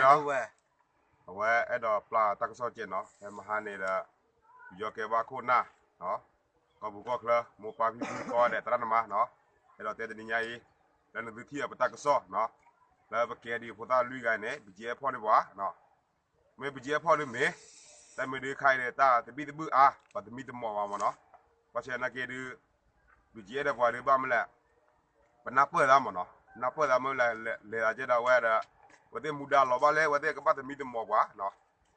အဝဲ အဝဲအဲၣ်ဒိးပျၢ်တၢ်ကစီၣ်ကဲးနီၤ, ဖဲမဟါန့ၣ်ဒီး ပယီၤကဲဘၣ်ခိၣ်နၢ် ကီၢ်ပူၤကီၢ်ချၢ မိၢ်ပၢ်ဖံဖုကိးဂၤဒဲး သရၣ်သမါနီၤ, အဲၣ်ဒိးတဲတနံၤညါအံၤ လၢနသုထံၣ်အပတၢ်ကစီၣ်နီၤ, လၢပကဲဒံးဖိသၣ်လွံၢ်ဂၤန့ၣ် ပကဲဖီၣ်န့ၢ်ပှၤ မ့ၢ်ပကဲဖီၣ်ဒုမ့ၢ်, တၢ်မ့ၢ်ဒုးခါအံၤန့ၣ် တၢ်သဘံၣ်သဘုၣ်အါ ပှၤတမံတမီၢ်ဘၣ်မ့ၢ်နီၤ, ဘၣ်ဆၣ်နာ်က့ဒုး ပကဲဒီးပှၤဒုးဘၣ်မနုၤလဲၣ် ပနၢ်ပၢၢ်သးမ့ၢ်နီၤ, ပနၢ်ပၢၢ်သးမ့ၢ်လဲၤ လဲၤသးကဲဒီးဝဲဒီး ဝဲသ့ၣ်မူဒါလီၤဘၣ်လဲၣ် ဝဲသ့ၣ်ကဘၣ်တမံတမီၢ်ပှၤနီၤ,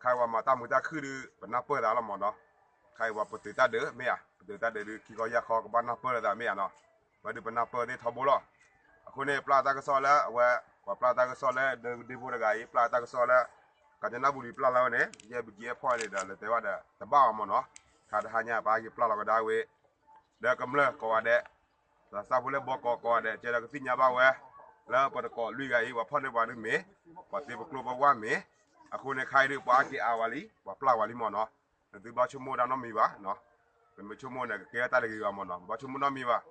ခါအံၤပှၤမၤတၢ်မုာ်တၢ်ခုၣ်ဒုး ပနၢ်ပၢၢ်သးလီၤမ့ၢ်နီၤ, ခါအံၤပှၤပတုာ်တၢ်ဒုးမ့ၢ်ဧါ, ပတုာ်တၢ်ဒုးဒုး ခံခီယၢ်ခီကဘၣ်နၢ်ပၢၢ်လိာ်သးမ့ၢ်ဧါနီၤ, ဝဲဒုးပနၢ်ပၢၢ်သ့ၣ်ထီဘိလီၤ, အဃိန့ၣ် ပျၢ်တၢ်ကစီၣ်လၢအဝဲ ပှၤပျၢ်တၢ်ကစီၣ်လၢဒ့ဖိတဂၤအံၤ ပျၢ်တၢ်ကစီၣ်လၢ ကၣ်ကၠနၣ်ဘူရံၤပျၢ်လီၤဝဲန့ၣ် ယဲပကဲဖီၣ်န့ၣ်ဒီး လဲၤတဲဘၣ်ဒီး တဘၣ်အီၤမ့ၢ်နီၤ, ခါတဟါညါပဟဲက့ၤပျၢ်လီၤကဒါဝဲ ဒီးကမျၢၢ်ကိးဂၤဒဲး သးစၢ်ဖိလၢဘီကီးကိးဂၤဒဲး ကဲဒီးကသ့ၣ်ညါဘၣ်ဝဲ လၢပတကိးလွံၢ်ဂၤအံၤ ပှၤဖီၣ်န့ၢ်ပှၤဒုမ့ၢ် ပှၤသ့ပကျိပဝၢ်မ့ၢ်, အဃိန့ၣ်ခါအံၤဒုး ပှၤအါက့ၤအါဝဲလံ ပှၤပျၢ်ဝဲလံမ့ၢ်နီၤ, နသုဘၣ်ဆိကမိၣ်တၢ်နီတမံၤဘၣ်, ပမ့ၢ်ဆိကမိၣ်န့ၣ် ကကဲတၢ်တဂ့ၤဘၣ်မ့ၢ်နီၤ, ပဘၣ်ဆိကမိၣ်နီတမံၤဘၣ်,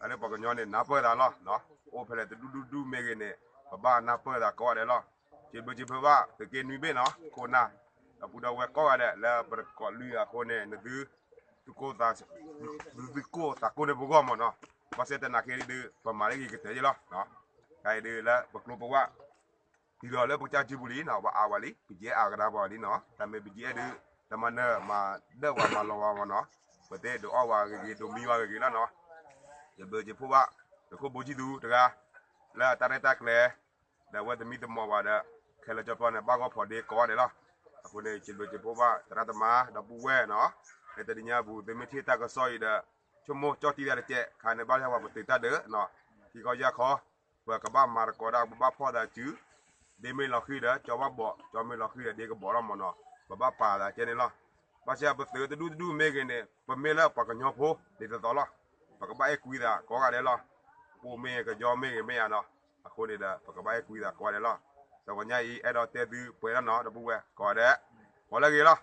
အလၢပှၤကညီန့ၣ် နၢ်ပၢၢ်သးလီၤ, အိၣ်ဖဲလဲၣ်တဒူၣ်ဒူၣ်ဒူၣ်မ့ၢ်ဂ့ၤန့ၣ် ပဘၣ်နၢ်ပၢၢ်သးကိးဂၤဒဲးလီၤ, စံးဘျုးစံးဖှိၣ်ဘၣ် သုးက့နွံဘ့ၣ်နီၤ ခိၣ်နၢ် ဒီပုၢ်ဒီဝဲၢ်ကိးဂၤဒဲး လၢပတကိးလွံၢ်ဂၤအဃိန့ၣ် နသု သုကိၢ်သးကိၢ်န့ၣ်ပဂီၢ်မ့ၢ်နီၤ, ဘၣ်ဆၣ်သနာ်က့ဒုး ပမၤလၢဂ့ၤကတၢၢ်ယဲလီၤ, ခဲအံၤဒုးလၢပကျိပဝၢ် တုၤဒီးလၢပကစၢ်စုပူၤလံနီၤ, ပှၤအါဝဲလံ ပကဲအါကဒါပှၤလံနီၤ, တၢ်မ့ၢ်ပကဲဒုး တမၤနၢၤမၤဒၢၣ်ဝဲမၤလီၤဝဲမ့ၢ်နီၤ, ပသ့ၣ်ဒုးအီၣ်ဝဲဂ့ၤဂ့ၤ ဒုးမံဝဲဂ့ၤဂ့ၤလီၤနီၤ, ယဘျုးယဖှိၣ်ဘၣ် သုးခိၣ်ဘိကံၢ်သူတဂၤ လၢအတၢ်ရဲၣ်တၢ်ကျဲၤ ဒီးအဝဲတမံတမီၢ်ဘၣ်ဒီး ခဲလၢာ်ကၠီပျီန့ၣ် ဘၣ်ဂီၢ်ဖီၣ်ဒ့ကိးဂၤဒဲးလီၤ, အဃိန့ၣ် ယဘျုးယဖှိၣ်ဘၣ် သရၣ်သမါ ဒီပုၢ်ဝဲၢ်နီၤ, လၢတနံၤညါအပူၤ သုမ့ၢ်ထံၣ်တၢ်ကစီၣ်အံၤဒီး ဆိကမိၣ်ကၠီၣ်တံၢ်တၢ်တကဲး ခါန့ၣ်ဘၣ်လၢပှၤပတုာ်တၢ်ဒုးနီၤ, ခံခီယၢ်ခီ ပကဘၣ်မၤသကိးတၢ် ပဘၣ်ဖီၣ်သးစု ဒ့မ့ၢ်လီၤဃံၤဒီး ကၠီဘၣ်ဘီး, ကၠီမ့ၢ်လီၤဃံၤဒီး ဒ့ကဘီးလီၤမ့ၢ်နီၤ, ပဘၣ်ပာ်သးကဲန့ၣ်လီၤ, ဘၣ်ဆၣ်ပသုးတဒူၣ်တဒူၣ်မ့ၢ်ဂ့ၤန့ၣ် ပမ့ၢ်လၢပှၤကညီဖိ ဒ်သိးသိးလီၤ, ပကဘၣ်အဲၣ်ကွံသးကိးဂၤဒဲးလီၤ, ပှိၢ်မ့ၢ်ဂ့ၤ ကယီမ့ၢ်ဂ့ၤမ့ၢ်ဧါနီၤ, အဃိန့ၣ်ဒီး ပကဘၣ်အဲၣ်ကွံသးကိးဂၤဒဲးလီၤ, တဂီၤညါအံၤ အဲၣ်ဒိးတဲသုပှဲၤလီၤနီၤ ဒီပုၢ်ဝဲၢ်ကိးဂၤဒဲး, ပှဲၤလၢဂ့ၤလီၤ